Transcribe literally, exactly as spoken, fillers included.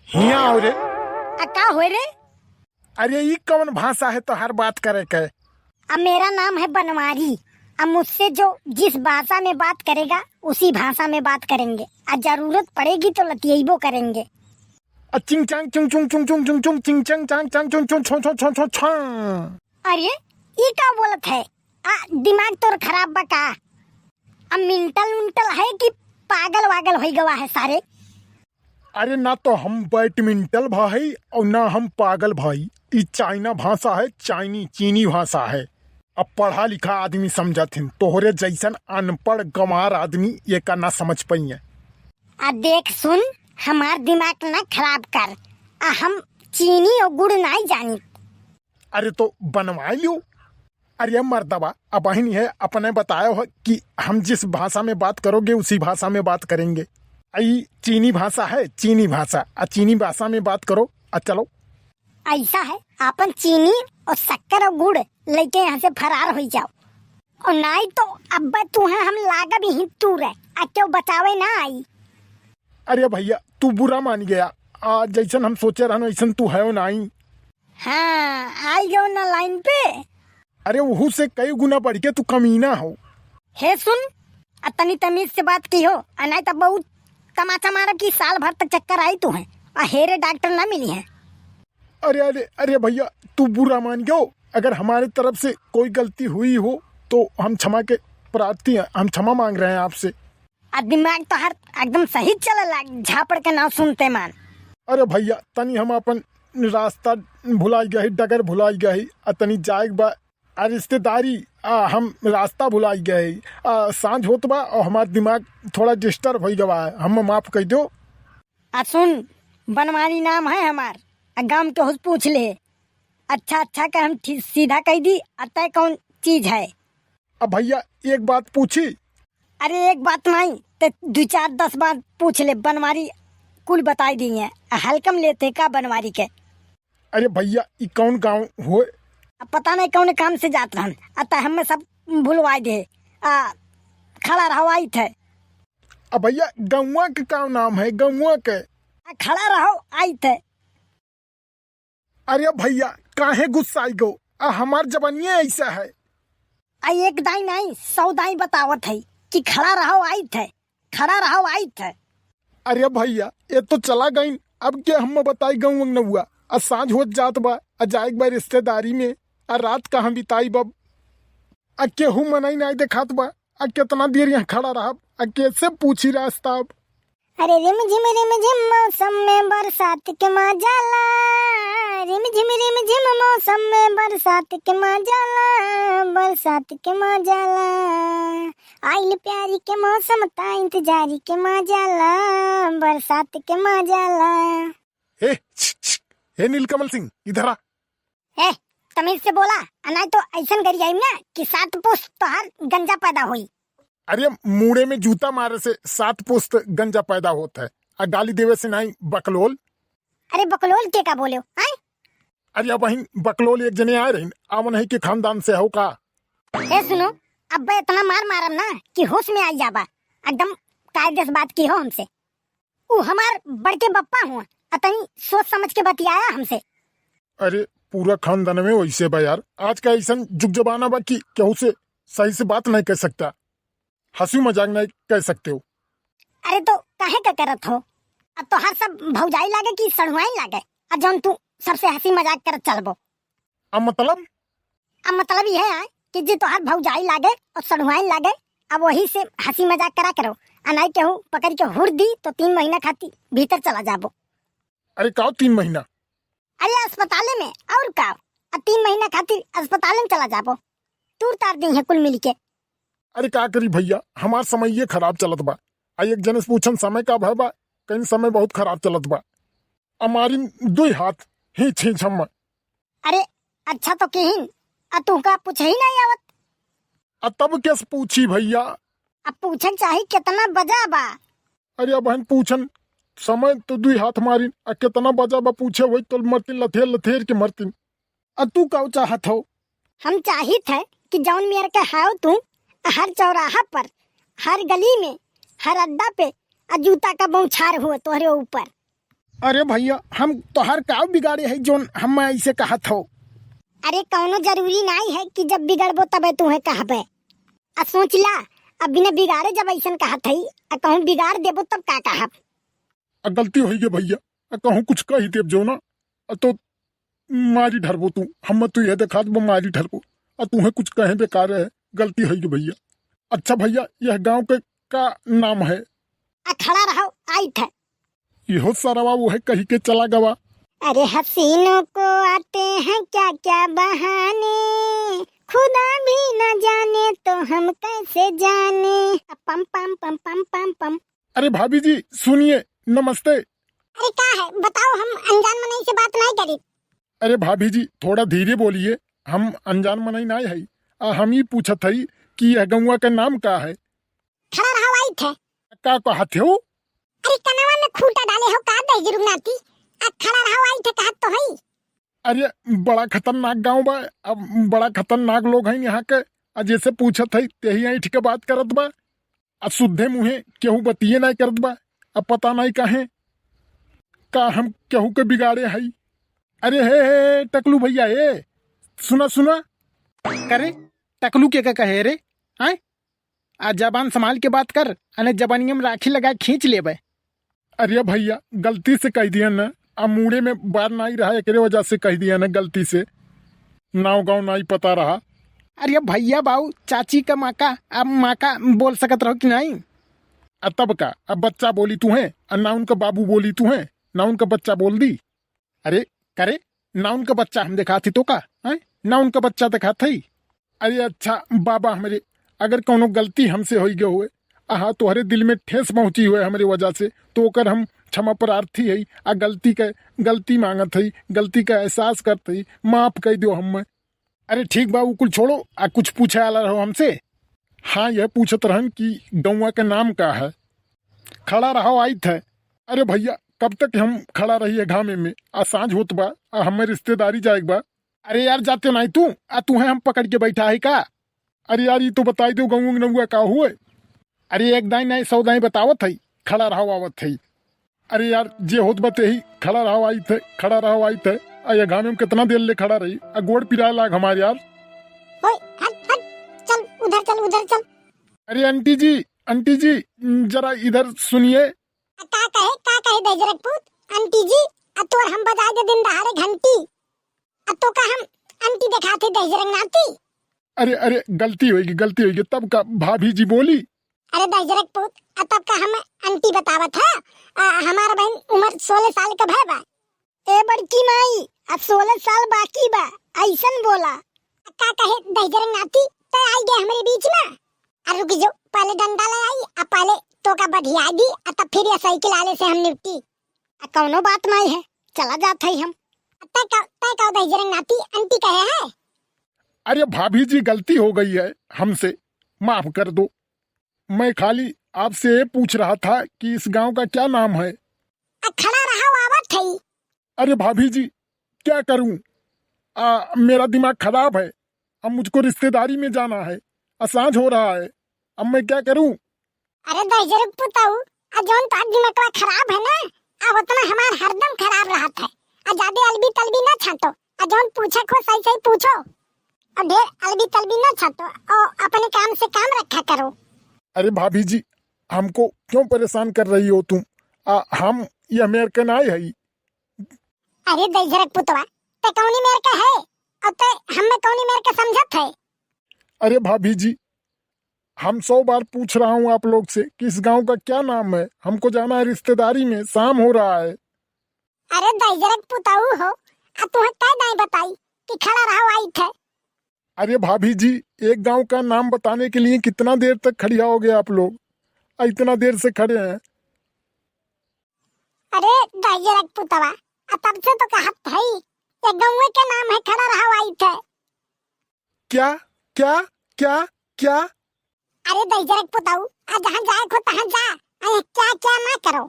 हियाँ आओ रे। आ का होय रे? अरे, ई कौन भाषा है तोहार बात करे के? अब मेरा नाम है बनवारी। अब मुझसे जो जिस भाषा में बात करेगा, उसी भाषा में बात करेंगे। आ जरूरत पड़ेगी तो लतियेबो करेंगे। आ चिंग चांग चुंग चुंग चुंग चुंग चुंग चुंग, चिंग चांग चांग चांग चुंग चुंग छो छो छो छो छो। अरे, ई का बोलत है? आ, दिमाग तोर खराब बा का? अब मेंटल उंटल है कि पागल वागल होई गवा है सारे? अरे ना तो हम बैडमिंटल भाई और ना हम पागल भाई। ई चाइना भाषा है, चाइनी, चीनी भाषा है। अब पढ़ा लिखा आदमी समझत हिन, तोहरे जैसन अनपढ़ गंवार आदमी एका ना समझ पइहें। आ देख सुन, हमार दिमाग ना खराब कर। आ हम चीनी और गुड़ नाई जानी। अरे तो बनवाई लियो। अरे मर्दवा, अबहिन है अपने बतायो है कि हम जिस भाषा में बात करोगे उसी भाषा में बात करेंगे। आ ई चीनी भाषा है, चीनी भाषा, आ चीनी भाषा में बात करो। आ चलो। ऐसा है, आपन चीनी और शक्कर और गुड़ लेके यहाँ से फरार होई जाओ, और नाई तो अब्बे तुहे हम लागब ही तूरे, आ केहू बचावे ना आई। अरे भैया, तू बुरा मान गया। आ, जैसन हम सोचे रहन, वैसन तू है नाई। हाँ, आई गयो ना लाइन पे। अरे, वहू से कई गुना बढ़ के तू कमीना हो। हे सुन, आ तनी तमीज से बात किहो, आ नाई त बहुत तमाचा मारब कि साल भर तक चक्कर आई तुहे। आ हेरे डॉक्टर ना मिलिहें। अरे, अरे, अरे भैया, तू बुरा मान गयो। अगर हमारे तरफ से कोई गलती हुई हो तो हम क्षमा के प्रार्थी हैं, हम क्षमा मांग रहे हैं आपसे। आ दिमाग तोहार एकदम सही चले लाग, झापड़ के नाव सुनते मान। अरे भैया, तनी हम अपन रास्ता भुलाई गई, डगर भुलाई गई, आ तनी जाए के बा, आ रिश्तेदारी, आ हम रास्ता भुलाई गई, आ सांझ होत बा और हमार दिमाग थोड़ा डिस्टर्ब होई गवा है, हम माफ कर दो। आ सुन, बनवारी नाम है हमार, आ गाँव के हुस पूछ ले, अच्छा अच्छा के हम ठी-, सीधा कह दी, आ तय कौन चीज है? अब भैया, एक बात पूछी? अरे, एक बात नहीं, ते दू चार दस बात पूछ ले, बनवारी कुल बताई दी है। हल्कम लेते का बनवारी के? अरे भैया, ई कौन गाँव होए? अब पता नहीं कौन काम से जात रहन, आ त हमें सब भुलवाई दे। आ, खड़ा रहो, आई थे। अब भैया, गौवा के का नाम है, गौवा के? आ, खड़ा रहो, आई थे। अरे भैया, काहे गुस्साई गो? आ, हमार जवानिये ऐसा है। आ, एक दाई नहीं, सौ दाई बतावत है कि खड़ा रहो, आई थे, खड़ा रहो, आई थे। अरे भैया, ये तो चला गईन, अब के हम बताई गऊं अंगनउआ? आ, सांझ होत जात बा, आ, जाए के बा रिश्तेदारी में, आ, रात कहाँ बिताई बब? आ, केहू मनई नाई देखात बा, आ, केतना देर यहाँ खड़ा रहब? आ, कैसे पूछी रास्ता अब? अरे रिम झिम रिम झिम मौसम में बरसात के मजा ला, रिम झिम रिम झिम मौसम में बरसात के मजा ला, बरसात के मजा ला। आइल प्यारी के मौसम ता इंतजारी के मजा ला, बरसात के मजा ला। ए, छ, छ, हे नीलकमल सिंह, इधर आ। ए, तमीज से बोला, आ नाई तो ऐसन गरियाई ना कि सात पुस्त तोहार गंजा पैदा होई। अरे, मूड़े में जूता मारे से सात पुस्त गंजा पैदा होत है, आ गाली देवे से नाई, बकलोल। अरे, बकलोल के का बोले हो, हैं? अरे, अबहिन बकलोल एक जने आए रहिन, आवन है के खानदान से हो का? ए, सुनो, अब्बे इतना मार मारम ना कि होश में आई जाबा, एकदम कायदे से बात किहो हमसे। उ हमार बड़के बप्पा हुआ, अतनी सोच समझ के बतियाया हमसे। अरे, पूरा खानदान में वैसे बा यार। आज का ऐसन जुग जमाना बा कि केहू से सही से बात नहीं कर सकता, हंसी मजाक नहीं कर सकते हो। अरे, तो काहे का करत हो? अब तोहार सब भौजाई लागे कि सढ़ुआइन लागे, आ जौन तू सबसे हंसी मजाक करत चलबो? अब मतलब? अब मतलब यह है कि जे तोहार भौजाई लागे और सढ़ुआइन लागे, अब वही से हंसी मजाक करा करो, आ नाई केहू पकड़ के हुर दी तो तीन महीना खातिर भीतर चला जाबो। अरे का तीन महीना? अरे अस्पताले में, और का? अब तीन महीना खातिर अस्पताले में चला जाबो, तूर तार दी है कुल मिल के। अरे का करी भैया, हमार समय ये खराब चलत बा। आ एक जने से पूछन समय का भय बा, कहीं समय बहुत खराब चलत बा। हमारी दुई हाथ ही छींच हम। अरे, अच्छा तो किहिन, आ तुहका पूछे ही नहीं आवत। आ तब कैसे पूछी भैया? अब पूछन चाही कितना बजा बा। अरे अब हम पूछन, समय तो दुई हाथ मारिन, आ कितना बजा बा पूछे वही तो मरतिन लथेर लथेर के मरतिन। आ तू का चाहत हो? हम चाहित है कि जौन मेर के हाव तू, हर चौराहा पर, हर गली में, हर अड्डा पे, आ जूता का बौछार हुए तोहरे ऊपर। अरे भइया, हम तोहार का बिगाड़े है जौन हम्मे ऐसे कहत हो? अरे कौनो जरूरी नाई है कि जब बिगड़बो तबे तुहे कहबे। आ सोच ला, अब बिना बिगाड़े जब ऐसन कहत हई, आ कहूँ बिगाड़ देबो तब का कहब? आ गलती होई गे भइया, आ कहूँ कुछ कही देब जौना, आ तो मारी ढरबो तू, हम्मे तू यह देखा देबो मारी ढरबो, आ तुहे कुछ कहे बेकार है, गलती होई गे भइया। अच्छा भइया, यह गाँव के का नाम है? आ खड़ा रहो, आइत है। इहो सरवा वो है कही के चला गवा। अरे हसीनों को आते हैं क्या क्या बहाने, खुदा भी न जाने तो हम कैसे जाने। पम पम पम पम पम पम। अरे भाभी जी सुनिए, नमस्ते। अरे का है बताओ, हम अनजान मनई से बात नहीं करी। अरे भाभी जी थोड़ा धीरे बोलिए, हम अनजान मनई नहीं है। आ, हम ही पूछत हई कि यह गौवा का नाम का है? खड़ा रहो, आइत है। का कहत हो? अरे कनवा में खूंटा डाले हो का दहिजरू नाती? आ खड़ा रहो, आइत है कहत तो हई। अरे बड़ा खतरनाक गांव बा, अब बड़ा खतरनाक लोग हैं यहाँ के। आ जैसे पूछत है तेही ऐंठ के बात करत बा। आ शुद्धे मुँहे केहू बतिये नहीं करत बा। अब पता नहीं काहे का हम केहू के बिगाड़े हई। अरे हे, हे टकलू भइया, ए सुना सुना। करे टकलू के का कहे रे? आय, आ जबान संभाल के बात कर, अने जबानिया में राखी लगा खींच लेबे। अरे भइया गलती से कह दिया न, अब मूड़े में बार नाई रहा, एकरे वजह से कह दिया न गलती से। नाव गाँव नाई पता रहा। अरे भइया बाऊ, चाची का माका, अब माका बोल सकत रहो कि नाई? आ तब का, अब बच्चा बोली तू है, आ ना उनका बाबू बोली तू है, ना उनका बच्चा बोल दी। अरे करे, ना उनका बच्चा हम देखात ही तो का, हैं? ना उनका बच्चा देखात है। अरे अच्छा बाबा हमरे, अगर कौनो गलती हमसे होई गए हुए, अहा तोहरे दिल में ठेस पहुँची हुए हमरे वजह से, तो ओकर हम क्षमा प्रार्थी है, आ गलती के, गलती मांगत है, गलती का एहसास करत है, माफ कर दियो हमें। अरे ठीक बा, उ कुल छोड़ो, आ कुछ पूछे वाला रहो हमसे? हाँ, यह पूछत रहन कि गौवा के नाम का है? खड़ा रहो, आइत है। अरे भइया, कब तक हम खड़ा रही है घामे में? आ सांझ होत बा, आ हमें रिश्तेदारी जाए के बा। अरे यार, जाते नाई तू, आ तुहे हम पकड़ के बैठा है का? अरे यार, ई तो बताई दो, गौवा के नौवा का हुए? अरे एक दाई नाई सौ दाई बतावत है, खड़ा रहो आवत है। अरे यार, जे होत बा तेही, खड़ा रहो आइत है, खड़ा रहो आइत है। आ ये घामे में कितना देर ले खड़ा रही, आ गोड़ पिराए लाग हमार यार। ओए, हट, हट, चल, उधर चल, उधर चल। अरे आंटी जी, आंटी जी, जरा इधर सुनिए। आ, का कहे, का कहे दहिजरक पूत? आंटी जी, आ तोर हम बजाए दे दिन दहाड़े घंटी। आ तो का हम आंटी देखात है दहिजरक नाती? अरे, अरे, गलती होई गी, गलती होई गी, तब का भाभी जी बोली। अरे दहिजरक पूत, आ तब का हम आंटी बतावत है? आ, हमार बहन उम्र सोलह साल का भय बा। ए बड़की माई, आ सोलह साल बाकी बा, ऐसन बोला। का कहे दहिजरक नाती, तै आई गए हमरे बीच में? आ रुक जो, पहले डंडा ले आई, आ पहले तो का बढ़िया दी, आ तब फिर ये साइकिल आले से हम निपटी। आ कौनो बात नहीं है, चला जात है हम। तै का, तै का दहिजरक नाती आंटी कहे है? अरे भाभी जी, गलती हो गई है हमसे, माफ कर दो। मैं खाली आपसे ये पूछ रहा था कि इस गांव का क्या नाम है? आ खड़ा रहा, आवत है। अरे भाभी जी, क्या करूं? आ, मेरा दिमाग खराब है। अब मुझको रिश्तेदारी में जाना है। आ, सांझ हो रहा है। अब मैं क्या करूं? अरे दहिजरक पुताऊ, आ जौन तो दिमागवा खराब है ना, आ उतना हमार हरदम खराब रहत है। आ जादे अलबी तलबी ना छाटो। आ जौन पूछे को सही सही पूछो। और ढेर अलबी तलबी ना छाटो। और अपने काम से काम रखा करो। अरे भाभी जी, हमको क्यों परेशान कर रही हो तुम? आ, हम ये अमेरिकन आए हई। अरे दहिजरक पुतवा, ते कौनी मेर का है? और ते हमें कौनी मेर का समझत है? अरे भाभी जी, हम सौ बार पूछ रहा हूँ आप लोग से कि इस गांव का क्या नाम है, हमको जाना है रिश्तेदारी में, शाम हो रहा है। अरे दहिजरक पुताऊ हो, आ तुहे कै दाई बताई कि खड़ा रहो आइत है। अरे भाभी जी, एक गांव का नाम बताने के लिए कितना देर तक खड़ी रहोगे आप लोग? आ, इतना देर से खड़े हैं। अरे दहिजरक पुतवा, आ तब से तो कहत है, ये गौवे के नाम है खड़ा रहो आइत है। क्या, क्या, क्या, क्या? अरे दहिजरक पुताऊ, आ जहाँ जाए को तहाँ जा, आ ये क्या, क्या ना करो।